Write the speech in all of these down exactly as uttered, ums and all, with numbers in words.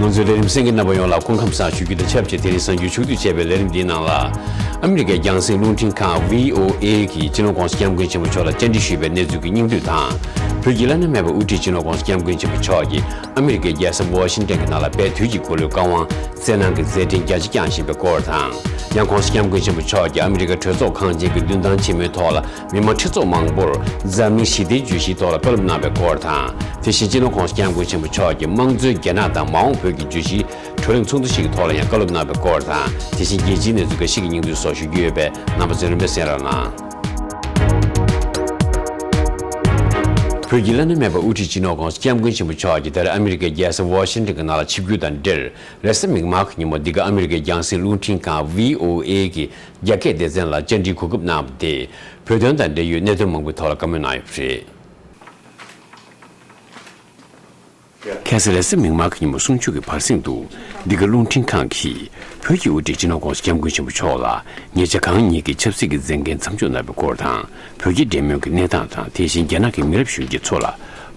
ང་ཚོའི་ལས་རིམ་གསན་མཁན་རྣམ་པ་ཡོངས་ལ་སྐུ་ཁམས་བཟང་ཞུ་རྒྱུ་དང་ཆབས་ཅིག་དེ་རིང་གཟའ་མཇུག་ཕྱོགས་བསྡུས་བྱས་པའི་ལས་རིམ་འདིའི་ནང་ལ། ཨ་མི་རི་ཀའི་རྒྱང་སྲིང་རླུང་འཕྲིན་ཁང་བྷི་ཨོ་ཨེ་གིས་སྤྱི་ནོར་༸གོང་ས་༸སྐྱབས་མགོན་ཆེན་པོ་མཆོག་ལ་བཅར་འདྲི་ཞུས་པའི་གནས་ཚུལ་གྱི་སྙིང་བསྡུས་དང་། བོད་ཀྱི་བླ་ན་མེད་པའི་དབུ་ཁྲིད་སྤྱི་ནོར་༸གོང་ས་༸སྐྱབས་མགོན་ཆེན་པོ་མཆོག་གིས་ཨ་མི་རི་ཀའི་རྒྱལ་ས་ཝ་ཤིང་ཏན་གྱི་ནང་ལ་དཔལ་དུས་ཀྱི་འཁོར་ལོའི་བཀའ་དབང་སྩལ་གནང་གི་མཛད་འཕྲིན་རྒྱ་ཆེ་བསྐྱངས་བཞིན་པའི་སྐོར་དང་། ཡང་༸གོང་ས་༸སྐྱབས་མགོན་ཆེན་པོ་མཆོག་གིས་ཨ་མི་རི་ཀ་གྲོས་ཚོགས་ཁང་ཆེན་གྱི་མདུན་ཐང་ཆེན་མོའི་ཐོག་ལ། མི་མང་ཁྲི་ཚོ་མང་པོར་འཛམ་གླིང་ཞི་བདེའི་བརྗོད་གཞིའི་ཐོག་ལ་བཀའ་སློབ་གནང་བའི་སྐོར་དང་། དེ་བཞིན་སྤྱི་ནོར་༸གོང་ས་༸སྐྱབས་མགོན་ཆེན་པོ་མཆོག་གིས་དམངས་གཙོའི་རྒྱ་ནག་དང་མ་འོངས་བོད་ཀྱི་བརྗོད་གཞིའི་གྲོས་གླེང་ཚོགས་འདུ་ཞིག་གི་ཐོག་ལ་ཡང་བཀའ་སློབ་གནང་བའི་སྐོར་དང་། དེ་བཞིན་རྒྱལ་སྤྱིའི་གནས་ཚུལ་འགའ་ཞིག་གི་སྙིང་བསྡུས་སོགས་ཞུ་རྒྱུ་ཡོད་པས། རྣམ་པ་ཚོས་རིམ་པས་གསན་རོགས་གནང་། བོད་ཀྱི་བླ་ན་མེད་པ་དབུ་ཁྲིད་སྤྱི་ནོར་༸གོང་ས་༸སྐྱབས་མགོན་ཆེན་པོ་མཆོག་གིས་ད་རེས་ཨ་མི་རི་ཀའི་རྒྱལ་ས་ཝ་ཤིང་ཏན་གྱི་ནང་ལ་ཆིབས་བསྒྱུར་དང་འབྲེལ། རེས་གཟའ་མིག་དམར་གྱི་ཉིན་མོ་འདི་ག་ཨ་མི་རི་ཀའི་རྒྱང་སྲིང་རླུང་འཕྲིན་ཁང་བྷི་ཨོ་ཨེ་གི་རྒྱ་སྐད་སྡེ་ཚན་ལ་བཅར་འདྲིའི་གོ་སྐབས་གནང་བ་དེས། བོད་དོན་དང་འབྲེལ་ཡོད་གནད་དོན་མང་པོའི་ཐོག་ལ་བཀའ་མོལ་གནང་ཡོད་པ་རེད། ཁ་སང་རེས་གཟའ་མིག་དམར་གྱི་ཉིན་མོ་གསུང་ཆོས་ཀྱི་བར་གསེང་དུ། འདི་ག་རླུང་འཕྲིན་ཁང་གིས་བོད་ཀྱི་དབུ་ཁྲིད་སྤྱི་ནོར་༸གོང་ས་༸སྐྱབས་མགོན་ཆེན་པོ་མཆོག་ལ་ཉེ་ཆར་གང་ཉིད་ཀྱི་ཆབ་སྲིད་ཀྱི་མཛད་འགན་མཚམས་འཇོག་གནང་བའི་སྐོར་དང་། བོད་རྒྱའི་འབྲེལ་མོལ་གྱི་གནས་སྟངས་དང་། དེ་བཞིན་རྒྱ་ནག་གི་མི་རབས་གཞོན་སྐྱེས་ཚོ་ལ་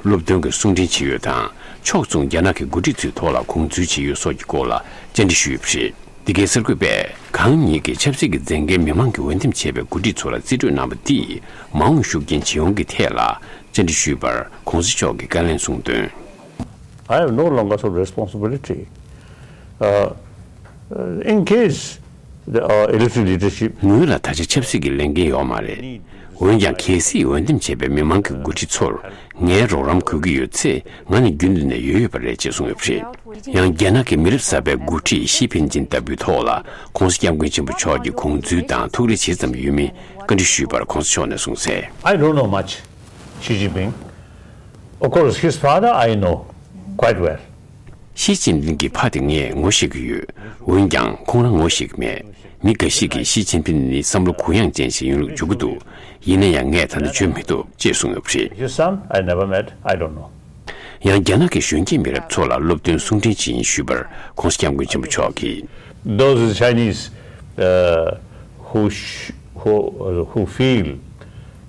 སློབ་སྟོན་གྱི་གསུང་འཕྲིན་བྱེད་ཡུལ་དང་། ཕྱོགས་མཚུངས་རྒྱ་ནག་གི་འགོ་ཁྲིད་ཚོའི་ཐོག་ལ་དགོངས་ཚུལ་བྱེད་ཡུལ་སོགས་ཀྱི་སྐོར་ལ་བཅར་འདྲི་ཞུས་ཡོད་པ་རེད། འདི་གའི་གསར་འགོད་པས་གང་ཉིད་ཀྱི་ཆབ་སྲིད་ཀྱི་མཛད་འགན་མི་མང་གིས་འོས་འདེམས་བྱས་པའི་འགོ་ཁྲིད་ཚོ་ལ་རྩིས་སྤྲོད་གནང་བ་འདིས་མ་འོངས་ཤུགས་རྐྱེན་ཇི་ཡོང་གི་ཐད་ལ་བཅར་འདྲི་ཞུས་པར་༸གོང་ས་མཆོག་གིས་བཀའ་ལན་གསུངས་དོན། I have no longer some responsibility. Uh, in case the uh, elected leadership ངོས་ལ་ད་ཆ་ཆབ་སྲིད་ཀྱི་ལས་འགན་ཡོད་མ་རེད། འོན་ཀྱང་གལ་སྲིད་འོས་འདེམས་བྱས་པའི་མི་མང་གི་འགོ་ཁྲིད་ཚོར་ངའི་རོགས་རམ་དགོས་ཀྱི་ཡོད་ཚེ་ང་ནི་རྒྱུན་དུ་ནས་ཡོད་ཡོད་པ་རེད་ཅེས་གསུངས་ཡོད་པ་རེད། ཡང་རྒྱ་ནག་གི་མི་རབས་གསར་པའི་འགོ་ཁྲིད་ཞི་ཕིན་ཅིན་ལྟ་བུའི་ཐོག་ལ་༸གོང་ས་༸སྐྱབས་མགོན་ཆེན་པོ་མཆོག་གི་དགོངས་ཚུལ་དང་ཐུགས་རེ་ཇི་ཙམ་ཡོད་མིན་བཀའ་འདྲི་ཞུས་པར་༸གོང་ས་མཆོག་ནས་གསུངས་གསལ། I don't know much. Xi Jinping. Of course, his father I know quite well. ཞི་ཅིན་ཕིན་གྱི་ཕ་དེ་ངས་ངོ་ཤེས་ཀྱི་ཡོད། འོན་ཀྱང་ཁོང་རང་ངོ་ཤེས་ཀྱི་མེད། མི་འགའ་ཞིག་གིས་ཞི་ཅིན་ཕིན་ནི་བསམ་བློ་གུ་ཡངས་ཅན་ཞིག་ཡིན་ལུགས་བརྗོད་ཀྱི་འདུག་ཡིན་ན་ཡང་ངས་ད་ལྟ་བརྗོད་མི་ཐུབ་ཅེས་གསུངས་ཡོད་པ་རེད། His son, I never met, I don't know. ཡང་རྒྱ་ནག་གི་གཞོན་སྐྱེས་མི་རབས་ཚོ་ལ་སློབ་སྟོན་གསུང་འཕྲིན་ཇི་ཡིན་ཞུས་པར་༸གོང་ས་༸སྐྱབས་མགོན་ཆེན་པོ་མཆོག་གིས། Those Chinese, uh, who sh- who uh, who feel,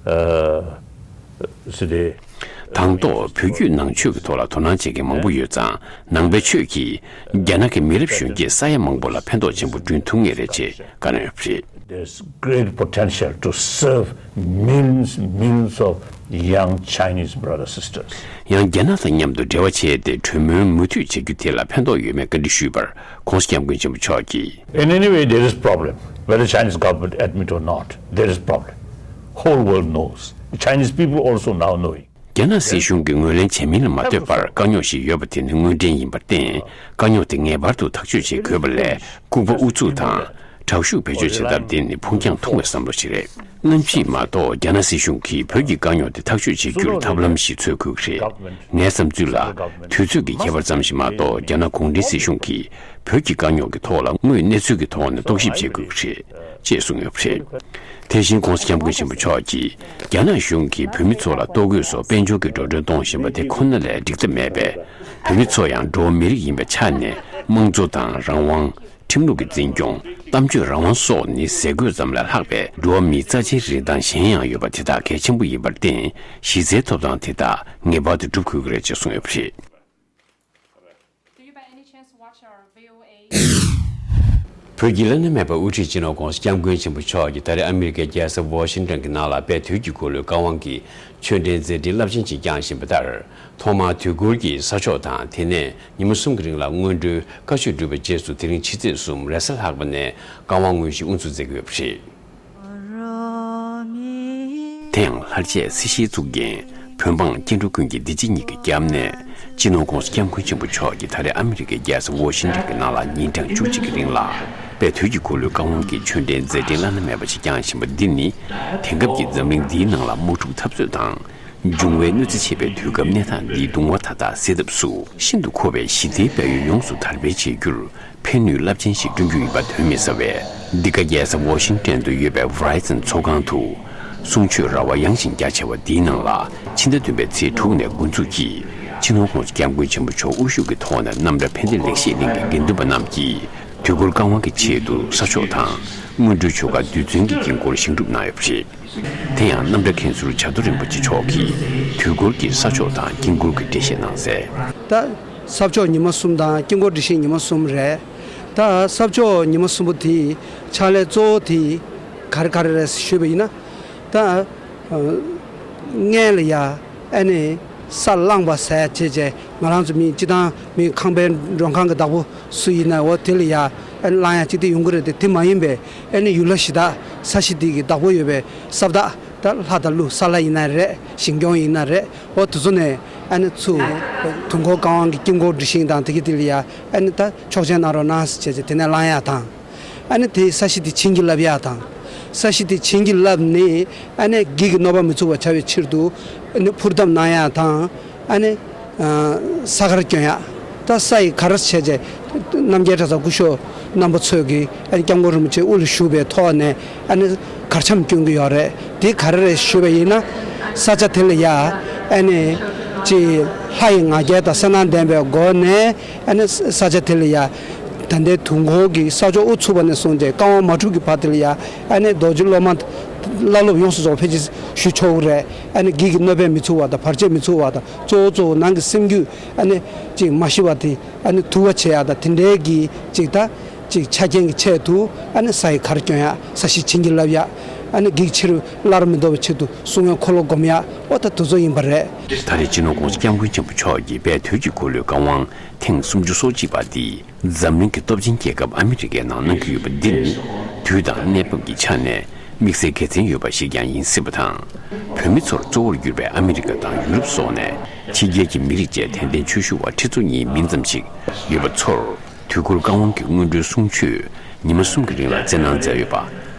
uh, today དང་ཐོག་བོད་བརྒྱུད་ནང་ཆོས་ཀྱི་ཐོག་ལ་དོ་སྣང་བྱེད་མཁན་མང་པོ་ཡོད་ཙང་། ནང་པའི་ཆོས་ཀྱིས་རྒྱ་ནག་གི་མི་རབས་གཞོན་སྐྱེས་ས་ཡ་མང་པོ་ལ་ཕན་ཐོགས་ཆེན་པོ་བསྐྲུན་ཐུབ་ངེས་རེད་ཅེས་བཀའ་གནང་ཡོད་པ་རེད། There's great potential to serve millions, millions of young Chinese brothers, sisters. ཡང་རྒྱ་ནག་དང་མཉམ་དུ་འབྲེལ་བ་བྱས་ཏེ་གྲོས་མོལ་མུ་མཐུད་བྱ་རྒྱུ་དེ་ལ་ཕན་ཐོགས་ཡོད་མེད་བཀའ་འདྲི་ཞུས་པར་༸གོང་ས་༸སྐྱབས་མགོན་ཆེན་པོ་མཆོག་གིས། In any way, there is problem, whether Chinese government admit or not, there is problem. Whole world knows. Chinese people also now knowing. རྒྱ་ནག་སྲིད་གཞུང་གིས་ངོས་ལེན་བྱས་མིན་ལ་མ་ལྟོས་པར་དཀའ་རྙོག་ཞིག་ཡོད་པ་དེ་ནི་དངོས་འབྲེལ་ཡིན་པར་བརྟེན། དཀའ་རྙོག་དེ་ངེས་པར་དུ་ཐག་གཅོད་བྱེད་དགོས་པ་ལས། ལྐུགས་པ་ཨུ་ཚུགས་དང་། དྲག་ཤུགས་བེད་སྤྱོད་བྱེད་ཐབས་དེ་ནི་ཕུགས་རྒྱང་ཐུང་བའི་བསམ་བློ་ཞིག་རེད། སྔ་ཕྱི་མ་གཏོགས་རྒྱ་ནག་སྲིད་གཞུང་གིས་བོད་ཀྱི་དཀའ་རྙོག་དེ་ཐག་གཅོད་བྱེད་རྒྱུར་ཐབས་ལམ་ཞིག་འཚོལ་དགོས་ཀྱི་རེད། ངའི་བསམ་ཚུལ་ལ། དུས་ཚོད་ཀྱི་ཁྱད་པར་ཙམ་ཞིག་མ་གཏོགས་རྒྱ་ནག་གུང་ཁྲན་སྲིད་གཞུང་གིས་བོད་ཀྱི་དཀའ་རྙོག་གི་ཐོག་ལ་དངོས་གནས་ཚུལ་གྱི་ཐོག་ནས་རྟོག་ཞིབ་བྱེད་དགོས་ཀྱི་རེད། ཅེས་གསུངས་ཡོད་པ་རེད། དེ་བཞིན་༸གོང་ས་༸སྐྱབས་མགོན་ཆེན་པོ་མཆོག་གིས་རྒྱ་ནག་གཞུང་གིས་བོད་མི་ཚོ་ལ་ལྟོ་གོས་སོགས་དཔལ་འབྱོར་གྱི་འགྲོ་གྲོན་གཏོང་བཞིན་པ་དེ་ཁོ་ན་ལས་འགྲིག་ཐབས་མེད་པས། བོད་མི་ཚོ་ཡང་འགྲོ་བ་མི་རིགས་ཡིན་པའི་ཆ་ནས་དམངས་གཙོ་དང་རང་དབང་། ཁྲིམས་ལུགས་ཀྱི་འཛིན་སྐྱོང་། གཏམ་བརྗོད་རང་དབང་སོགས་ནི་ཟས་གོས་ཙམ་ལས་ལྷག་པའི་འགྲོ་བ་མིའི་རྩ་ཆེའི་རིན་ཐང་གཞན་ཡང་ཡོད་པ་དེ་དག་གལ་ཆེན་པོ་ཡིན་པར་བརྟེན། གཞི་རྩའི་ཐོབ་ཐང་དེ་དག་ངེས་པར་དུ་སྒྲུབ་དགོས་ཀྱི་རེད་ཅེས་གསུངས་ཡོད་པ་རེད། Do you by any chance watch our V O A? བོད་ཀྱི་བླ་ན་མེད་པ་དབུ་ཁྲིད་སྤྱི་ནོར་༸གོང་ས་༸སྐྱབས་མགོན་ཆེན་པོ་མཆོག་གིས་ད་རེས་ཨ་མི་རི་ཀའི་རྒྱལ་ས་ཝོ་ཤིང་ཏོན་གྱི་ནང་ལ་དཔལ་དུས་ཀྱི་འཁོར་ལོའི་བཀའ་དབང་གི་ཆོས་འབྲེལ་མཛད་འཕྲིན་རླབས་ཆེན་ཞིག་བསྐྱངས་བཞིན་པ་ལྟར། ཐོག་མར་དུས་འཁོར་གྱི་ས་ཕྱོགས་དང་། དེ་ནས་ཉིན་མོ་གསུམ་གྱི་རིང་ལ་སྔོན་འགྲོའི་བཀའ་ཆོས་བསྒྲུབས་པའི་རྗེས་སུ། དེ་རིང་ཕྱི་ཚེས་གསུམ་རེས་གཟའ་ལྷག་པ་ནས་བཀའ་དབང་དངོས་གཞི་དབུ་འཛུགས་མཛད་ཀྱི་ཡོད་པ་རེད། དེ་ཡང་ལྷར་བཅས་སྲིད་ཞིའི་གཙུག་རྒྱན། བོད་འབངས་སྐྱེ་འགྲོ་ཀུན་གྱི་བདེ་སྐྱིད་ཉིད་ཀྱི་སྐྱབས་གནས། སྤྱི་ནོར་༸གོང་ས་༸སྐྱབས་མགོན་ཆེན་པོ་མཆོག་གིས་ད་རེས་ཨ་མི་རི་ཀའི་རྒྱལ་ས་ཝོ་ཤིང་ཏོན་གྱི་ནང་ལ་ཉིན་གྲངས་བཅུ་གཅིག་གི་རིང་ལ། དཔལ་དུས་ཀྱི་འཁོར་ལོའི་བཀའ་དབང་གི་ཆོས་འབྲེལ་མཛད་འཕྲིན་བླ་ན་མེད་པ་ཞིག་བསྐྱངས་བཞིན་པ་འདི་ནི། དེང་སྐབས་ཀྱི་འཛམ་གླིང་འདིའི་ནང་ལ་དམག་འཁྲུག་འཐབ་རྩོད་དང་། འབྱུང་བའི་གནོད་འཚེ་ཆེ་བའི་དུས་སྐབས་གནས་སྟངས་འདིའི་གདུང་བ་མཐའ་དག་སེལ་ཐབས་སུ། ཤིན་ཏུ་མཁོ་བའི་ཞི་བདེའི་དཔལ་ཡོན་ཡོངས་སུ་དར་སྤེལ་བྱེད་རྒྱུར། ཕན་ནུས་རླབས་ཆེན་ཞིག་བསྐྲུན་རྒྱུ་ཡིན་པ་གདོན་མི་ཟ་བས། འདི་ག་རྒྱལ་ས་ཝོ་ཤིང་ཏོན་དུ་ཡོད་པའི་ཝེ་རི་ཛོན་ཚོགས་ཁང་དུ། གསུང་ཆོས་ར་བ་ཡངས་ཤིང་རྒྱ་ཆེ་བ་འདིའི་ནང་ལ། ཕྱི་ཟླ་བདུན་པའི་ཚེས་དྲུག་ནས་འགོ་འཛུགས་ཀྱིས། སྤྱི་ནོར་༸གོང་ས་༸སྐྱབས་མགོན་ཆེན་པོ་མཆོག་དབུ་བཞུགས་ཀྱི་ཐོག་ནས་རྣམ་གྲྭ་ཕན་བདེ་ལེགས་བཤད་གླིང་གི་དགེ་འདུན་པ་རྣམས་ཀྱིས། དུས་འཁོར་བཀའ་དབང་གི་ཆེད་དུ་ས་ཕྱོགས་དང་། སྔོན་འགྲོའི་ཆོ་ག་རྡུལ་ཚོན་གྱི་དཀྱིལ་འཁོར་བཞེངས་གྲུབ་གནང་ཡོད་པ་རེད། དེ་ཡང་རྣམ་གྲྭ་མཁན་ཟུར་བྱ་དོར་རིན་པོ་ཆེ་མཆོག་གིས་དུས་འཁོར་གྱི་ས་ཕྱོགས་དང་དཀྱིལ་འཁོར་གྱི་འགྲེལ་བཤད་གནང་གསལ། ད་ ས་ཕྱོགས་ཉི་མ་གསུམ་དང་དཀྱིལ་འཁོར་སྒྲིག་ཤིང་ཉི་མ་གསུམ་རེད། ད་ས་ཕྱོགས་ཉི་མ་གསུམ་པོ་དེའི་ཕྱག་ལས་གཙོ་བོ་དེ་ག་རེ་ག་རེ་རེད་ཞུས་པ་ཡིན་ན། ད་སྔོན་ལ་ཡ་ཨ་ནི་ས་བསླངས་པ་ཟེར་བྱས་བྱས་ང་རང་ཚོ་མི་སྤྱི་བཏང་མི་ཁང་པའི་མགྲོན་ཁང་གི་བདག་པོ་སུ་ཡིན་ན་འོ་དེ་ལ་ཡ་ཨ་ནི་བསླངས་ཡ་གཅིག་དེ་ཡོང་གི་རེད་དེ། དེ་མ་ཡིན་པའི་ཨ་ནི་ཡུལ་ལྷ་གཞི་བདག་ས་གཞི་དེ་གི་བདག་པོ་ཡོད་པའི་ས་བདག་ད་ལྷ་དང་ཀླུ་ས་ལྷ་ཡིན་ན་རེད། ཞིང་སྐྱོང་ཡིན་ན་རེད། འོ་དེ་ཚོ་ནས་ཨ་ནི་ཚུར་དུས་འཁོར་བཀའ་དབང་གི་དཀྱིལ་འཁོར་སྒྲིག་ཤིང་དང་དེ་གི་དེ་ལ་ཡ་ཨ་ནི་ད་ཆོག་མཆན་གནང་རོགས་གནང་ཟེར་བྱས་བྱས་དེ་ནས་བསླངས་ཡ་དང་། ཨ་ནི་དེ་ས་གཞི་དེ་བྱིན་གྱིས་བརླབས་ཡ་དང་། ས་གཞི་དེ་བྱིན་གྱིས་བརླབས་ནས་ཨ་ནི་བགེགས་ཀྱི་གནོད་པ་མི་ཚུགས་པ་བྱ་བའི་ཕྱིར་དུ་ཨ་ནི་ཕུར་བསྡམས་གནང་ཡ་དང་། ཨ་ནི་ས་གར་བསྐྱོན་ཡ། ད་ས་ཡི་གར་བྱས་བྱས་རྣམ་རྒྱལ་གྲྭ་ཚང་སྐུ་ཞབས་རྣམ་པ་ཚོས་ཀྱིས་ཨ་ནི་སྐྱབས་མགོན་རིན་པོ་ཆེ་དབུ་ལ་བཞུགས་པའི་ཐོག་ནས་ཨ་ནི་གར་འཆམ་སྐྱོན་གྱི་ཡོད་རེད། དེ་ག་རེ་རེད་ཞུས་པ་ཡིན་ན། ས་ཆ་དེ་ལ་ཡ་ཨ་ནི་ཅིག་ལྷ་ཡི་ང་རྒྱལ་དང་གསལ་སྣང་ལྡན་པའི་སྒོ་ནས་ཨ་ནི་ས་ཆ་དེ་ལ་ཡ་ད་ལྟའི་དུས་འཁོར་གྱི་ས་ཕྱོགས་དབུ་ཚུགས་པ་ནས་བཟུང་སྟེ་བཀའ་དབང་མ་གྲུབ་ཀྱི་བར་དེ་ལ་ཡ་ཨ་ནི་རྡོ་རྗེ་སློབ་མ་བླ་སློབ་ཡོངས་སུ་རྫོགས་ཕལ་ཆེར་ཞུ་ཆོག་གི་རེད། ཨ་ནི་བགེགས་ཀྱི་གནོད་པས་མི་ཚུགས་པ་དང་བར་ཆད་མི་ཚུགས་པ་དང་གཙོ་བོ་གཙོ་བོ་ནང་གི་སེམས་རྒྱུད་ཨ་ནི་ཅིག་མ་ཤི་བ་དེ་ཨ་ནི་དུལ་བ་བྱེད་ཡ་དང་དེ་འདྲའི་གི་ཅིག་ད་ཅིག་ཆ་རྐྱེན་གྱི་ཆེད་དུ་ཨ་ནི་ས་ཡི་གར་བསྐྱོན་ཡ། ས་གཞི་བྱིན་གྱིས་བརླབས་ཡ། ཨ་ནི་བགེགས་ཕྱིར་སླར་མི་ལྡོག་པའི་ཆེད་དུ་གསུང་བའི་འཁོར་ལོ་སྒོམ་ཡ། ཨོ་ད་དེ་ཚོ་ཡིན་པ་རེད། ད་རེས་སྤྱི་ནོར་༸གོང་ས་༸སྐྱབས་མགོན་ཆེན་པོ་མཆོག་གིས་རྦད་དུས་ཀྱི་འཁོར་ལོའི་བཀའ་དབང་ཐེངས་སུམ་ཅུ་སོ་གཅིག་པ་འདི་འཛམ་གླིང་གི་སྟོབས་ཆེན་རྒྱལ་ཁབ་ཨ་མི་རི་ཀའི་ནང་གནང་གི་ཡོད་པ་འདི་ནི་དུས་དང་གནས་བབ་ཀྱི་ཆ་ནས་དམིགས་བསལ་དགེ་མཚན་ཡོད་པ་ཞིག་ཀྱང་ཡིན་སྲིད་པ་དང་། བོད་མི་ཚོར་གཙོ་བོར་གྱུར་པའི་ཨ་མི་རི་ཀ་དང་ཡུ་རོབ་སོགས་ནས་ཕྱི་རྒྱལ་གྱི་མི་རིགས་བཅས་དད་ལྡན་ཆོས་ཞུ་བ་ཁྲི་ཚོ་གཉིས་མིན་ཙམ་ཞིག་ཡོད་པ་ཚོར། དུས་འཁོར་བཀའ་དབང་གི་སྔོན་འགྲོའི་གསུང་ཆོས་ཉི་མ་གསུམ་གྱི་རིང་ལ་སྩལ་གནང་མཛད་ཡོད་པ་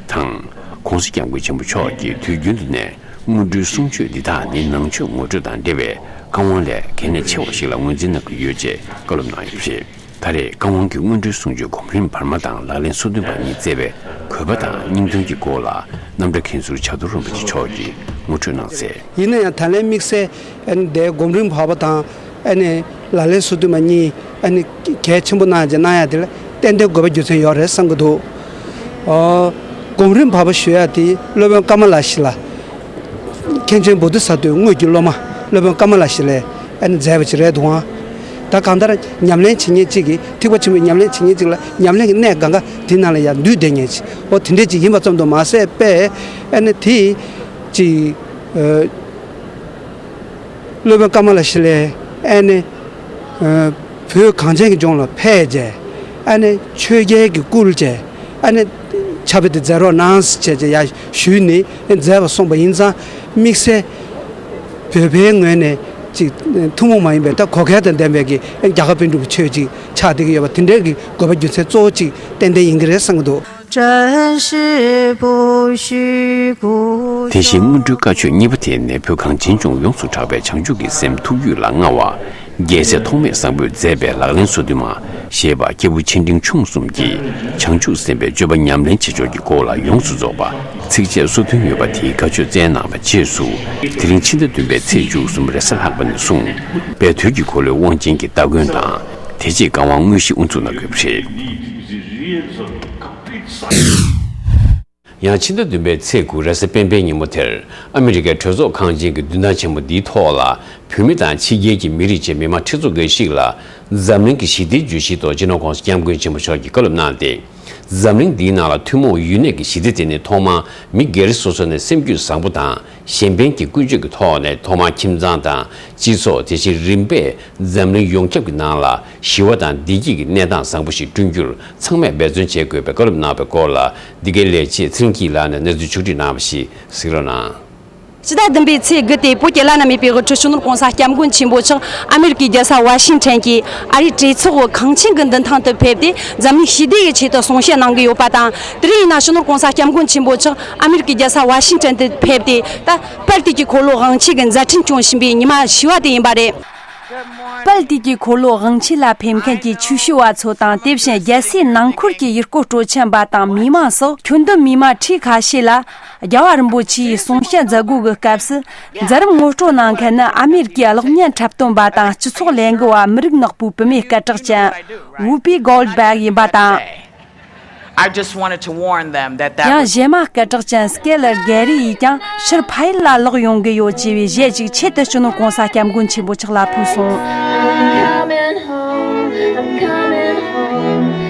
དང་། ༸གོང་ས་༸སྐྱབས་མགོན་ཆེན་པོ་མཆོག་གིས་དུས་རྒྱུན་དུ་ནས་སྔོན་འགྲོའི་གསུང་ཆོས་འདི་དག་ནི་ནང་ཆོས་ངོ་སྤྲོད་དང་འབྲེལ་བའི་བཀའ་དབང་ལས་གལ་གནད་ཆེ་བ་ཞིག་ལ་ངོས་འཛིན་གནང་གི་ཡོད་ཅེས་བཀའ་སློབ་གནང་ཡོད་པ་རེད། ད་རེས་བཀའ་དབང་གི་སྔོན་འགྲོའི་གསུང་ཆོས་གོམ་རིམ་བར་མ་དང་ལག་ལེན་སོ་བདུན་པ་གཉིས་བསྩལ་བའི་དགོས་པ་དང་སྙིང་དོན་གྱི་སྐོར་ལ་རྣམ་གྲྭ་མཁན་ཟུར་བྱ་དུར་རིན་པོ་ཆེ་མཆོག་གིས་ངོ་སྤྲོད་གནང་གསལ། ཡིན་ན་ཡང་ད་ལན་དམིགས་བསལ་ཨ་ནི་དེའི་གོམ་རིམ་བར་པ་དང་ཨ་ནི་ལག་ལེན་སོ་བདུན་པ་གཉིས་ཨ་ནི་གལ་ཆེན་པོ་གནང་ཡ་གནང་ཡ་དེ་ལ་ཏན་ཏན་དགོས་པ་རྒྱུ་མཚན་ཡོད་རེད་བསམ་གྱི་འདུག་ཨོ། གོམ་རིམ་བར་པ་ཞུ་ཡ་དེ་སློབ་དཔོན་ཀ་མ་ལ་ཤཱི་ལ། མཁན་ཆེན་བོ་དྷི་ས་ཏྭའི་དངོས་ཀྱི་སློབ་མ་སློབ་དཔོན་ཀ་མ་ལ་ཤཱི་ལས་ཨ་ནི་མཛད་པ་ཅིག་རེད་འདུག་ཨང་། ད་གང་ལྟར་ཉམས་ལེན་བྱེད་མཁན་གཅིག་གིས་ཐེག་པ་ཆེན་པོའི་ཉམས་ལེན་བྱེད་མཁན་གཅིག་ལ་ཉམས་ལེན་གྱི་གནད་གང་ག་དེ་ནང་ལ་ཡང་འདུས་བསྡད་མཁན་ཅིག་ཨོ་དེ་འདྲས་ཅིག་ཡིན་པ་ཙམ་དུ་མ་ཟད་པས་ཨ་ནི་དེ་ཅིག་ཨ། སློབ་དཔོན་ཀ་མ་ལ་ཤཱི་ལས་ཨ་ནི་ཨ་བོད་གངས་ཅན་གྱི་ལྗོངས་ལ་ཕེབས་རྗེས་ཨ་ནི་ཆོས་རྒྱལ་གྱི་སྐུ་ལ་བཅས་ཨ་ནི་ཕྱག་དཔེ་དེ་མཛད་རོགས་གནང་ཟེར་བྱས་ཡར་ཞུས་ནས་མཛད་པ་སོང་པ་ཡིན་ཙང་དམིགས་བསལ་བོད་པའི་ངོས་ནས་ཅིག་ཐུན་མོང་མ་ཡིན་པའི་ད་གོ་སྐལ་དང་ལྡན་པའི་གི་རྒྱ་གར་པཎ་གྲུབ་ཀྱི་ཆོས་ཅིག་ཆགས་བསྡད་ཀྱི་ཡོད་པ་དེ་འདྲའི་གི་དགོས་པ་རྒྱུ་མཚན་གཙོ་བོ་ཅིག་ཏན་ཏན་ཡིན་གྱི་རེད་བསམ་གྱི་འདུག་དེ་བཞིན་སྔོན་འགྲོའི་བཀའ་ཆོས་གཉིས་པ་དེ་ནི་བོད་གངས་ཅན་ལྗོངས་ཡོངས་སུ་གྲགས་པའི་བྱང་ཆུབ་ཀྱི་སེམས་ཐུགས་རྒྱུད་ལ་མངའ་བ། རྒྱལ་སྲས་ཐོགས་མེད་བཟང་པོས་མཛད་པའི་ལག་ལེན་སོ་བདུན་མ་ཞེས་པ་སྐྱེས་བུ་ཆེ་འབྲིང་ཆུང་གསུམ་གྱི་བྱང་ཆུབ་སེམས་དཔའི་སྤྱོད་པ་ཉམས་ལེན་བྱེད་ཕྱོགས་ཀྱི་སྐོར་ལ་ཡོངས་སུ་རྫོགས་པ་ཚིགས་བཅད་སོ་བདུན་ཡོད་པ་དེའི་བཀའ་ཆོས་བསྩལ་གནང་བའི་རྗེས་སུ་དེ་རིང་ཕྱི་ཟླ་བདུན་པའི་ཚེས་བཅུ་གསུམ་རེས་གཟའ་ལྷག་པ་ནས་བཟུང་དཔལ་དུས་ཀྱི་འཁོར་ལོའི་དབང་ཆེན་གྱི་སྟ་གོན་དང་དེ་རྗེས་བཀའ་དབང་དངོས་གཞི་དབུ་འཛུགས་གནང་དགོས་པ་རེད། ཡང་ཕྱི་ཟླ་བདུན་པའི་ཚེས་དགུ་རེས་གཟའ་སྤེན་པའི་ཉིན་མོ་དེར་ཨ་མི་རི་ཀའི་གྲོས་ཚོགས་ཁང་ཆེན་གྱི་མདུན་ཐང་ཆེན་མོ་འདིའི་ཐོག་ལ་བོད་མི་དང་ཕྱི་རྒྱལ་གྱི་མི་རིགས་བཅས་མི་མང་ཁྲི་ཚོ་འགའ་ཞིག་ལ་འཛམ་གླིང་གི་ཞི་བདེའི་བརྗོད་གཞིའི་ཐོག་སྤྱི་ནོར་༸གོང་ས་༸སྐྱབས་མགོན་ཆེན་པོ་མཆོག་གིས་བཀའ་སློབ་གནང་སྟེ། འཛམ་གླིང་འདིའི་ནང་ལ་ཐུན་མོང་ཡུན་གནས་ཀྱི་ཞི་བདེ་དེ་ནི་ཐོག་མར་མི་སྒེར་སོ་སོ་ནས་སེམས་རྒྱུད་བཟང་པོ་དང་གཞན་ཕན་གྱི་ཀུན་སྤྱོད་ཀྱི་ཐོག་ནས་ཐོག་མར་ཁྱིམ་ཚང་དང་སྤྱི་ཚོགས་དེ་བཞིན་རིམ་པས་འཛམ་གླིང་ཡོངས་ཁྱབ་ཀྱི་ནང་ལ་ཞི་བ་དང་བདེ་སྐྱིད་ཀྱི་གནས་སྟངས་བཟང་པོ་ཞིག་བསྐྲུན་རྒྱུར་ཚང་མས་འབད་བརྩོན་བྱེད་དགོས་པའི་བཀའ་སློབ་གནང་བའི་སྐོར་ལ་འདི་གའི་ལས་བྱེད་ཚེ་རིང་སྐྱིད་ལགས་ནས་གནས་ཚུལ་ཕྱོགས་སྒྲིག་གནང་བ་ཞིག་གཟིགས་རོགས་གནང་། ཕྱི་ཟླ་བདུན་པའི་ཚེས་དགུ་སྟེ་བོད་ཀྱི་བླ་ན་མེད་པའི་དབུ་ཁྲིད་སྤྱི་ནོར་༸གོང་ས་༸སྐྱབས་མགོན་ཆེན་པོ་མཆོག་ཨ་མེ་རི་ཀའི་རྒྱལ་ས་ཝ་ཤིང་ཊོན་གྱི་ཨ་རིའི་གྲོས་ཚོགས་ཁང་ཆེན་གྱི་མདུན་ཐང་དུ་ཕེབས་ཏེ་འཛམ་གླིང་ཞི་བདེ་ཡི་ཆེད་དུ་གསུང་བཤད་གནང་གི་ཡོད་པ་དང་། དེ་རིང་ཡིན་ན་སྤྱི་ནོར་༸གོང་ས་༸སྐྱབས་མགོན་ཆེན་པོ་མཆོག་ཨ་མེ་རི་ཀའི་རྒྱལ་ས་ཝ་ཤིང་ཊོན་དུ་ཕེབས་ཏེ་ད་དཔལ་དུས་ཀྱི་འཁོར་ལོ་དབང་ཆེན་གྱི་མཛད་འཕྲིན་སྐྱོང་བཞིན་པའི་ཉི་མ་བཞི་པ་དེ་ཡིན་པ་རེད། དཔལ་དུས་ཀྱི་འཁོར་ལོ་དབང་ཆེན་ལ་ཕེབས་མཁན་གྱི་ཆོས་ཞུ་བ་ཚོ་དང་། དེ་བཞིན་རྒྱལ་སའི་ནང་འཁོར་གྱི་ཡུལ་སྐོར་སྤྲོ་འཆམ་པ་དང་མི་མང་སོགས་ཁྱོན་བསྡོམས་མི་མང་ཁྲི་ཁ་ཤས་ལ་རྒྱལ་བ་རིན་པོ་ཆེའི་གསུང་བཤད་མཛད་སྒོ་གི་སྐབས་སུ་མཛད་རིམ་ངོ་སྤྲོད་གནང་མཁན་ནི་ཨ་མེ་རི་ཀའི་གློག་བརྙན་འཁྲབ་སྟོན་པ་དང་སྤྱི་ཚོགས་ལས་འགུལ་བ་མི་རིགས་ནག་པོའི་བུད་མེད་སྐད་གྲགས་ཅན་ཝུ་པི་གོལ་ཌ་བྷེག་ཡིན་པ་དང་། I just wanted to warn them that that ཡང་was གཞས་མ་སྐད་གྲགས་ཅན་སྐེ་ལར་གྷེ་རི་ཡིས་ཀྱང་ཕྱིར་ཕ་ཡུལ་ལ་ལོག་ཡོང་གི་ཡོད་ཅེས་པའི་གཞས་ཅིག་ཆེད་དུ་སྤྱི་ནོར་༸གོང་ས་༸སྐྱབས་མགོན་ཆེན་པོ་མཆོག་ལ་ཕུལ་སོང་།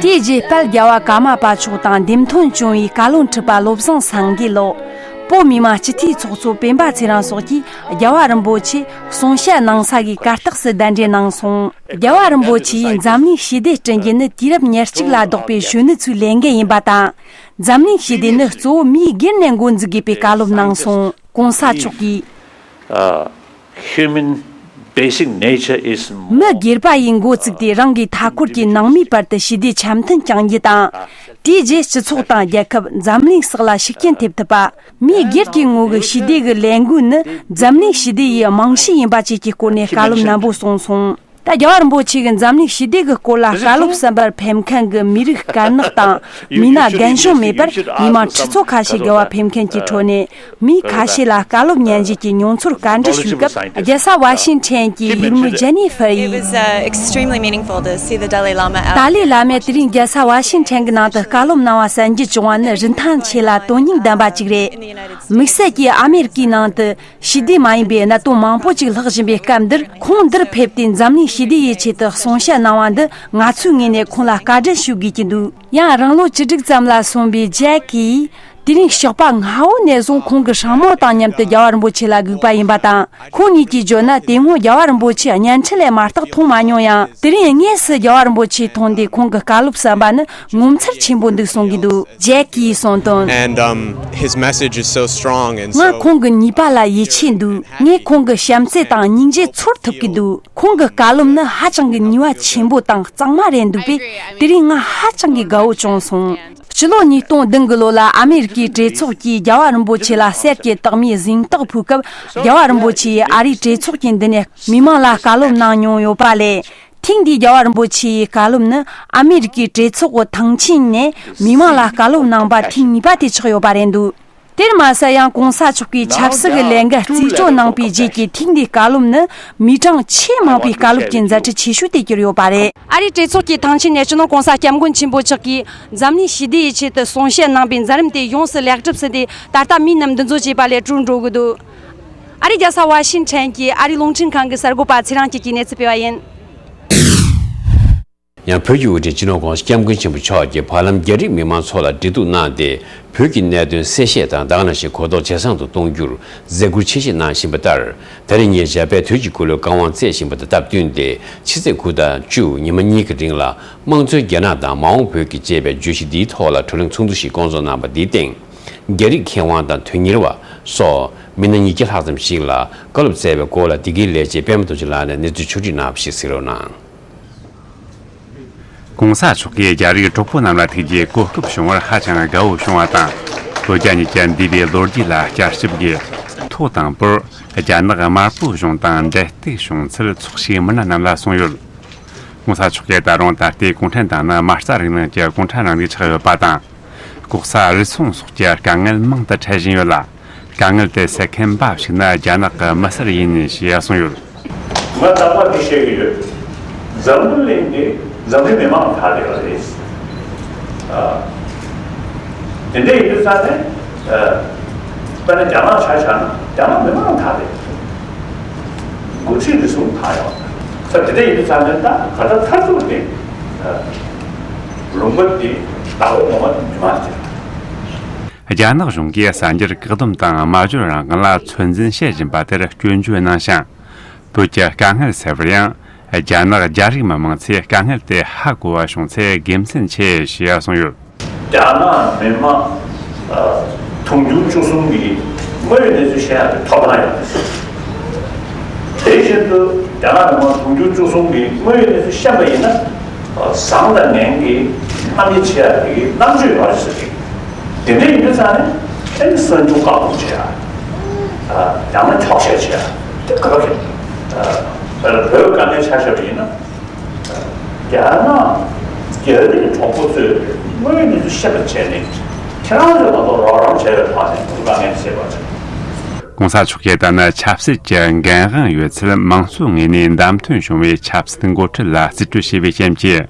དེའི་རྗེས་དཔལ་རྒྱལ་བ་ཀརྨ་པ་མཆོག་དང་འདེམས་ཐོན་བྱུང་བའི་བཀའ་བློན་ཁྲི་པ་བློ་བཟང་སེང་གེ་ལོ། བོད་མི་མང་སྤྱི་འཐུས་ཚོགས་གཙོ་སྤེན་པ་ཚེ་རིང་སོགས་ཀྱིས་རྒྱལ་བ་རིན་པོ་ཆེ་གསུང་བཤད་གནང་ས་གི་གར་སྟེགས་སུ་གདན་འདྲེན་གནང་སོང་། རྒྱལ་བ་རིན་པོ་ཆེ་ཡིས་འཛམ་གླིང་ཞི་བདེ་བསྐྲུན་རྒྱུ་ནི་དུས་རབས་ཉེར་གཅིག་ལ་བདོག་པའི་གཞོན་ནུ་ཚོའི་ལས་འགན་ཡིན་པ་དང་། འཛམ་གླིང་ཞི་བདེ་ནི་གཙོ་བོ་མིའི་སྒེར་ནས་འགོ་འཛུགས་དགོས་པའི་བཀའ་སློབ་གནང་སོང་། གོང་ས་མཆོག་གིས། Uh, human basic nature is more. མི་སྒེར་པ་ཡིས་འགོ་བཙུགས་ཏེ་རང་གི་མཐའ་འཁོར་གྱི་ནང་མིའི་བར་དུ་ཞི་བདེ་འཆམ་མཐུན་བསྐྱང་རྒྱུ་དང་། དེའི་རྗེས་སྤྱི་ཚོགས་དང་རྒྱལ་ཁབ། འཛམ་གླིང་སོགས་ལ་ཤུགས་རྐྱེན་ཐེབས་ཐུབ་པ། མིའི་སྒེར་གྱི་ངོ་བོའི་ཞི་བདེ་གི་ལས་འགུལ་ནི་འཛམ་གླིང་ཞི་བདེ་ཡི་རྨང་གཞི་ཡིན་པ་བཅས་ཀྱི་སྐོར་ནས་བཀའ་སློབ་རྣོན་པོ་གསུངས་སོང་། ད་རྒྱལ་བ་རིན་པོ་ཆེ་གིས་འཛམ་གླིང་ཞི་བདེ་གི་སྐོར་ལ་བཀའ་སློབ་གསན་པར་ཕེབས་མཁན་གྱི་མི་རིགས་དཀར་ནག་དང་མི་སྣ་རྒན་གཞོན་མེད་པར་མི་མང་ཁྲི་ཚོ་ཁ་ཤས་རྒྱལ་བ་ཕེབས་མཁན་གྱི་ཁྲོད་ནས། མི་ཁ་ཤས་ལ་བཀའ་སློབ་ཉན་རྒྱུ་གྱི་མྱོང་ཚོར་བཀའ་འདྲི་ཞུས་སྐབས། རྒྱལ་ས་ཝ་ཤིང་ཊོན་གྱི་ཡུལ་མི་ཇེ་ནི་ཧྥར་It ཡིས། was, uh, extremely meaningful to see the Dalai Lama out. ཏཱ་ལའི་བླ་མས་དེ་རིང་རྒྱལ་ས་ཝ་ཤིང་ཊོན་གྱི་ནང་དུ་བཀའ་སློབ་གནང་བ་གསན་རྒྱུ་བྱུང་བ་ནི་རིན་ཐང་ཆེ་ལ་དོན་སྙིང་ལྡན་པ་ཅིག་རེད། དམིགས་བསལ་གྱིས་ཨ་མེ་རི་ཀའི་ནང་དུ་ཞི་བདེ་མ་ཡིན་པའི་གནད་དོན་མང་པོ་ཅིག་ལྷག་བཞིན་པའི་སྐབས་འདིར། ཁོང་འདིར་ཕེབས་ཏེ་འཛམ་གླིང་ཞི་བདེ་ཡི་ཆེད་དུ་གསུང་བཤད་གནང་བ་འདི་ང་ཚོའི་ངོས་ནས་ཁོང་ལ་བཀའ་དྲིན་ཞུ་དགོས་ཀྱི་འདུག་ཡང་རང་ལོ་བཅུ་དྲུག་ཙམ་ལ་སོན་པའི་ཇེ་ཀི་ཡིས། དེ་རིང་ཞོགས་པ་སྔ་བོ་ནས་བཟུང་ཁོང་གི་སྲིང་མོ་དང་མཉམ་དུ་རྒྱལ་བ་རིན་པོ་ཆེ་ལ་སྒུག་པ་ཡིན་པ་དང་། ཁོང་ཉིད་ཀྱིས་བརྗོད་ན། དེ་སྔོན་རྒྱལ་བ་རིན་པོ་ཆེ་བརྙན་འཕྲིན་ལས་མ་གཏོགས་མཐོང་མ་མྱོང་ཡང་། དེ་རིང་དངོས་སུ་རྒྱལ་བ་རིན་པོ་ཆེ་མཐོང་སྟེ་ཁོང་གི་བཀའ་སློབ་གསན་པ་ནི་ངོ་མཚར་ཆེན་པོ་འདུག་གསུང་གི་འདུག་ཇེ་ཀི་ཡིས་གསུངས་དོན། And, um, his message is so strong and ང་so ཁོང་གི་ནུས་པ་ལ་ཡིད་ཆེས་འདུག་ངས་ཁོང་གི་བྱམས་བརྩེ་དང་སྙིང་རྗེ་ཚོར་ཐུབ་ཀྱི་འདུག་ཁོང་གི་བཀའ་སློབ་ནི་ཧ་ཅང་གི་ནུས་པ་ཆེན་པོ་དང་གཙང་མ་རེད་འདུག་པས། དེ་རིང་ང་ཧ་ཅང་གི་དགའ་བོ་བྱུང་སོང་། སྤྱི་ལོ་ཉིས་སྟོང་བདུན་གྱི་ལོ་ལ་ཨ་མེ་རི་ཀའི་གྲོས་ཚོགས་ཀྱིས་རྒྱལ་བ་རིན་པོ་ཆེ་ལ་གསེར་གྱི་རྟགས་མའི་གཟེངས་རྟགས་ཕུལ་སྐབས། རྒྱལ་བ་རིན་པོ་ཆེ་ཡིས་ཨ་རིའི་གྲོས་ཚོགས་ཀྱི་མདུན་ནས་མི་མང་ལ་བཀའ་སློབ་གནང་མྱོང་ཡོད་པ་ལས། ཐེངས་འདིའི་རྒྱལ་བ་རིན་པོ་ཆེ་ཡི་བཀའ་སློབ་ནི་ཨ་མེ་རི་ཀའི་གྲོས་ཚོགས་ཀྱི་ཐང་ཆེན་ནས་མི་མང་ལ་བཀའ་སློབ་གནང་པ་ཐེངས་གཉིས་པ་དེ་ཆགས་ཡོད་པ་རེད་འདུག་དེར་མ་ཟད། ཡང་གོང་ས་མཆོག་གིས་ཆབ་སྲིད་ཀྱི་ལས་འགན་རྩིས་སྤྲོད་གནང་པའི་རྗེས་ཀྱི་ཐེངས་འདིའི་བཀའ་སློབ་ནི་མི་གྲངས་ཆེས་མང་པའི་བཀའ་སློབ་ཀྱི་མཛད་འཕྲིན་ཆེ་ཤོས་དེ་གྱུར་ཡོད་པ་རེད། ཨ་རིའི་གྲོས་ཚོགས་ཀྱི་ཐང་ཆེན་ནས་སྤྱི་ནོར་གོང་ས་སྐྱབས་མགོན་ཆེན་པོ་མཆོག་གིས་འཛམ་གླིང་ཞི་བདེ་ཡི་ཆེད་དུ་གསུང་བཤད་གནང་པའི་མཛད་རིམ་དེ་ཡོངས་སུ་ལེགས་གྲུབ་ཟིན་ཏེ། ད་ལྟ་མིའི་རྣམས་འདུ་འཛོམས་བྱས་པ་ལས་གྲོལ་འགྲོ་གི་འདུག་ཨ་རིའི་རྒྱལ་ས་ཝ་ཤིང་ཊོན་གྱི་ཨ་རིའི་རླུང་འཕྲིན་ཁང་གི་གསར་འགོད་པ་ཚེ་རིང་སྐྱིད་ཀྱིས་གནས་ཚུལ་སྤེལ་བ་ཡིན། ཡང་བོད་ཀྱི་དབུ་ཁྲིད་སྤྱི་ནོར་༧གོང་ས་༧སྐྱབས་མགོན་ཆེན་པོ་མཆོག་གིས་བར་ལམ་རྒྱ་རིགས་མི་མང་ཚོ་ལ་འབྲེལ་གཏུག་གནང་སྟེ། བོད་ཀྱི་གནད་དོན་གསལ་བཤད་དང་། ད་ག་ནང་བཞིན་གོ་རྟོགས་ཇེ་བཟང་དུ་གཏོང་རྒྱུར་མཛད་ཁུར་ཆེ་བཞེས་གནང་བཞིན་པ་ལྟར། ད་རེས་ཉིན་ཇཱ་པན་དོལ་གྱི་སྐུ་ལུས་བཀའ་དབང་སྩལ་བཞིན་པ་དང་སྟབས་བསྟུན་ཏེ། ཕྱི་ཚེས་དགུ་དང་བཅུ་ཉི་མ་གཉིས་ཀྱི་རིང་ལ། དམངས་གཙོའི་རྒྱ་ནག་དང་མ་འོངས་བོད་ཀྱི་ཅེས་པའི་བརྗོད་གཞི་འདིའི་ཐོག་ལ་བགྲོ་གླེང་ཚོགས་འདུ་ཞིག་བསྐོང་ཚོགས་གནང་བ་འདིའི་སྟེང་། རྒྱ་རིགས་མཁས་དབང་དང་དོན་གཉེར་བ་སོགས་མི་སྣ་ཉིས་བརྒྱ་ལྷག་ཙམ་ཞིག་ལ་བཀའ་སློབ་སྩལ་བའི་སྐོར་ལ། འདི་གའི་ལས་བྱེད་པད་མ་རྡོ་རྗེ་ལགས་ནས་གནས་ཚུལ་ཕྱོགས་སྒྲིག་གནང་བ་ཞིག་གཟིགས་རོགས་གནང་། གོང་ས་མཆོག་གིས་རྒྱ་རིགས་གྲོགས་པོ་རྣམས་ལ་ཐུགས་རྗེ་གོ་སྐབས་བྱུང་བར་ཧ་ཅང་དགའ་བོ་བྱུང་བ་དང་། བོད་རྒྱ་གཉིས་ཀྱི་འདས་པའི་ལོ་རྒྱུས་ལ་བསྐྱར་ཞིབ་ཀྱིས། ཐོག་དང་པོར་རྒྱ་ནག་དམར་པོ་གཞུང་དང་འབྲེལ་གཏུག་བྱུང་ཚུལ་ཚོགས་ཞུགས་མི་སྣ་རྣམས་ལ་གསུངས་ཡོད། གོང་ས་མཆོག་གིས་ད་རུང་ད་ལྟའི་གུང་ཁྲན་ཏང་ནི་མ་རྩ་རིག་གནས་ཀྱི་གུང་ཁྲན་རིང་ལུགས་ཆགས་ཡོད་པ་དང་། ལྐོག་ཟ་རུལ་སུངས་སོགས་ཀྱི་དཀའ་ངལ་མང་དུ་འཕྲད་བཞིན་ཡོད་ལ། དཀའ་ངལ་དེ་སེལ་མཁན་འབའ་ཞིག་ནི་རྒྱ་ནག་གི་མི་སེར་ཡིན་ཞེས་གསུངས་ཡོད། ང་རྟག་པར་འདི་བཤད་ཀྱི་ཡོད། འཛམ་བུ་གླིང་འདི་འཛམ་བུའི་མི་མང་ཐག་རེད་པ་རེད། ཨ། དེ་འདྲ་ཡིན་དུས་ཙང་ནས། ཨ། དཔེར་ན་རྒྱ་ནག་ཆ་བཞག་ན་རྒྱ་ནག་མི་མང་ཐག་རེད། འགོ་ཁྲིད་རེ་ཟུང་ཐག་ཡོད། ས་དེ་འདྲ་ཡིན་དུས་ཙང་ནས་ད་ག་ད་མཐར་ཐུག་དེ། ཨ། ལུང་པ་འདི་བདག་པོ་ངོ་མ་མི་མང་རེད། རྒྱ་ནག་གཞུང་གིས་གསར་འགྱུར་བཀག་སྡོམ་དང་སྨྲ་བརྗོད་རང་དབང་ལ་ཚོད་འཛིན་བྱེད་བཞིན་པ་དེར་སྐྱོན་བརྗོད་གནང་ཞིང་། བོད་ཀྱི་དཀའ་ངལ་སེལ་བར་ཡང་། རྒྱ་ནག་རྒྱ་རིགས་མི་མང་ཚོས་དཀའ་ངལ་དེ་ཧ་གོ་བ་བྱུང་ཚེ་དགེ་མཚན་ཆེ་ཞེས་གསུངས་ཡོད། རྒྱ་ནག་མི་དམངས་དུང་ཕྱུར་བཅུ་གསུམ་གྱི་དངོས་ཡོད་གནས་ཚུལ་ཤེས་ཡག་གི་ཐོབ་ཐང་ཡོད་རེད། དེ་བཞིན་དུ་རྒྱ་ནག་མི་དམངས་དུང་ཕྱུར་བཅུ་གསུམ་གྱི་དངོས་ཡོད་གནས་ཚུལ་ཤེས་པ་ཡིན་ན། བཟང་དང་ངན་གྱི་རྣམ་དབྱེ་ཕྱེ་ཡག་གི་རྣམ་དཔྱོད་ཡོད་རེད་ཟེར་གྱི། དེ་འདྲ་ཡིན་དུས་ཙང་ནས་ཨ་ནི་གསར་འགྱུར་བཀག་སྡོམ་བྱེད་ཡག་ཡང་ན་འཁྱོག་བཤད་བྱེད་ཡག་དེ་ག་རེ་རེད། དཔེར་ན་བོད་དཀའ་ངལ་ཆ་བཞག་པ་ཡིན་ན། རྒྱ་ནག་རྒྱ་རིགས་གྲོགས་པོ་ཚོས་དངོས་ཡོད་གནས་ཚུལ་ཤེས་པར་བྱས་ནས། ཁྱེད་རང་ཚོས་མ་གཏོགས་རོགས་རམ་བྱས་པའི་ཐོག་ནས་ཁོང་ཚོ་དཀའ་ངལ་སེལ་བར་བྱེད། གོང་ས་མཆོག་གིས་ད་ནི་ཆབ་སྲིད་ཀྱི་འགན་དབང་ཡོད་ཚུལ་མང་གཙོའི་ངོས་ནས་བདམས་ཐོན་བྱུང་བའི་ཆབ་སྲིད་འགོ་ཁྲིད་ལ་རྩིས་སྤྲོད་བྱས་པའི་རྐྱེན་གྱིས།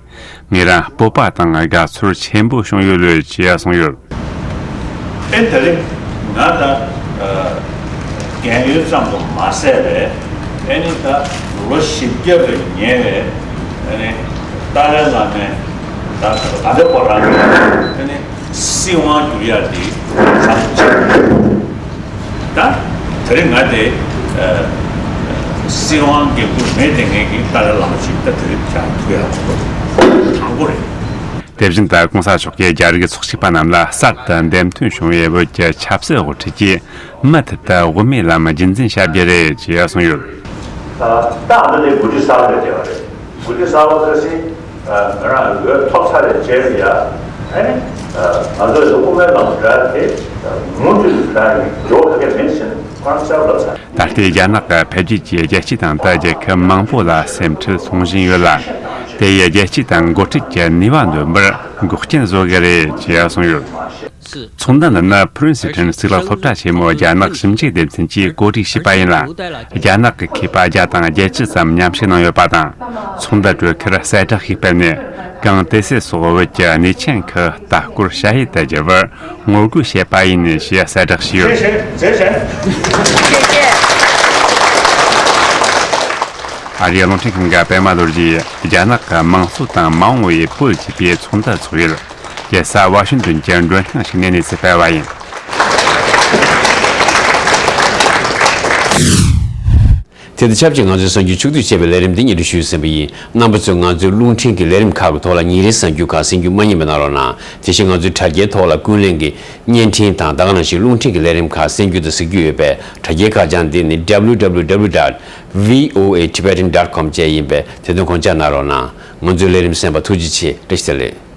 ངེད་རང་སྤོབས་པ་དང་དགའ་ཚོར་ཆེན་པོ་བྱུང་ཡོད་ལོས་ཞེས་གསུངས་ཡོད། ཨེ་ད་རེས་ང་ད་རྒན་ཡོལ་ཙམ་དུ་མ་ཟད་པའི་ཨེ་ནི་ད་ལོ་བཞི་བརྒྱ་ལ་ཉེ་བའི་ ཨ་ནི་ཏཱ་ལའི་བླ་མས་ད་ད་ལྟ་ཁོ་རང་གི་ཨ་ནི་སྲིད་དབང་བསྒྱུར་ཡག་དེ་ཚར་ཅིག་ད་དེ་རིང་ང་དེ་ཨ་སྲིད་དབང་འགན་འཁུར་མེད་དེ་ངས་ཀྱི་ཏཱ་ལའི་བླ་མ་ཞིག་ད་དེ་རིང་བྱ་ཐུབ་ཡག་ཁོ་དང་པོ་རེད། དེ་བཞིན་དུ་གོང་ས་མཆོག་གིས་རྒྱ་རིགས་ཚོགས་གཅིག་པ་རྣམས་ལ་གསར་དུ་འདེམས་ཐོན་བྱུང་བའི་བོད་ཀྱི་ཆབ་སྲིད་དབུ་ཁྲིད་ཀྱིས་མུ་མཐུད་དུ་དབུ་མའི་ལམ་རྒྱུན་འཛིན་བྱ་རྒྱུ་རེད་ཅེས་གསུངས་ཡོད། ད་ད་འདི་ནས་འགོ་ཁྲིད་གསར་པ་བྱས་པ་རེད། འགོ་ཁྲིད་གསར་པ་ཁ་སང་ང་རང་འོས་ཐོབ་ཚར་བའི་རྗེས་ལ་ཡ་ཨ་ནི་ང་ཚོས་དབུ་མའི་ལམ་འགྲོ་ཡ་དེ་མུ་མཐུད་དུ་འགྲོ་ཡ་ཡིན། འགྲོ་ག་གེ་མིན་ཟེར་ནས་ཁོ་རང་གསལ་པོ་ལབ་ཚར། ད་ལྟའི་རྒྱ་ནག་གི་འཕེལ་རྒྱས་ཀྱི་རྒྱལ་སྤྱི་དང་དེ་རྒྱལ་ཁབ་མང་པོ་ལ་སེམས་ཁྲལ་མཐོང་བཞིན་ཡོད་ལ། དེ་ཡིས་རྒྱལ་སྤྱི་དང་འགོ་ཁྲིད་ཀྱི་ནུས་པ་འདོན་པར་འགོག་རྐྱེན་བཟོ་གི་རེད་ཅེས་གསུངས་ཡོད། ཚོགས་འདུ་འདི་ནི་Princeton་གཙུག་ལག་སློབ་གྲྭ་ཆེན་མོའི་རྒྱ་ནག་ཞིབ་འཇུག་སྡེ་ཚན་གྱིས་གོ་སྒྲིག་བྱས་པ་ཡིན་ལ། རྒྱ་ནག་གི་མཁས་པ་བརྒྱ་དང་བརྒྱད་ཅུ་ཙམ་མཉམ་ཞུགས་གནང་ཡོད་པ་དང་། ཚོགས་འདུ་གྲོལ་ཁར་གསལ་བསྒྲགས་ཤིག་སྤེལ་ནས། གང་དེ་སྲིད་སོགས་བོད་ཀྱི་གནས་ཆེན་ཁག་ལྟ་སྐོར་ཞལ་ཡིད་དུ་གྱུར་བར་ངོ་རྒོལ་བྱས་པ་ཡིན་ཞེས་གསལ་བསྒྲགས་བྱས་ཡོད། ཨ་རིའི་རླུང་འཕྲིན་ཁང་གི་པད་མ་རྡོ་རྗེས་རྒྱ་ནག་གི་དམངས་གཙོ་དང་མ་འོངས་པའི་བོད་ཅེས་པའི་ཚོགས་འདུ་འཚོགས་ཡུལ། རྒྱལ་ས་ཝ་ཤིང་ཏོན་གྱི་མགྲོན་ཁང་ཞིག་ནས་གནས་ཚུལ་སྤེལ་བ་ཡིན། དེ་དང་ཆབས་ཅིག་ང་ཚོའི་གསར་འགྱུར་ཕྱོགས་བསྡུས་བྱས་པའི་ལས་རིམ་འདི་སྙན་སྒྲོན་ཞུས་ཟིན་པ་ཡིན། རྣམ་པ་ཚོས་ང་ཚོའི་རླུང་འཕྲིན་གྱི་ལས་རིམ་ཁག་གི་ཐོག་ལ་ཉིན་རེའི་གསར་འགྱུར་ཁག་གསན་རྒྱུ་མ་བསྙེལ་བ་གནང་རོགས་གནང་། དེ་བཞིན་ང་ཚོའི་དྲ་རྒྱའི་ཐོག་ལ་ཀུན་གླེང་གི་བརྙན་འཕྲིན་དང་ད་ག་ནང་བཞིན་རླུང་འཕྲིན་གྱི་ལས་རིམ་ཁག་གསན་རྒྱུ་དང་གཟིགས་རྒྱུ་ཡོད་པས། དྲ་རྒྱའི་ཁ་བྱང་འདི་ནི་www dot voatibetan dot com བཅས་ཡིན་པས། དེ་དོན་དགོངས་འཇགས་གནང་རོགས་གནང་། ང་ཚོའི་ལས་རིམ་གསན་པར་ཐུགས་རྗེ་ཆེ། བཀྲ་ཤིས་བདེ་ལེགས།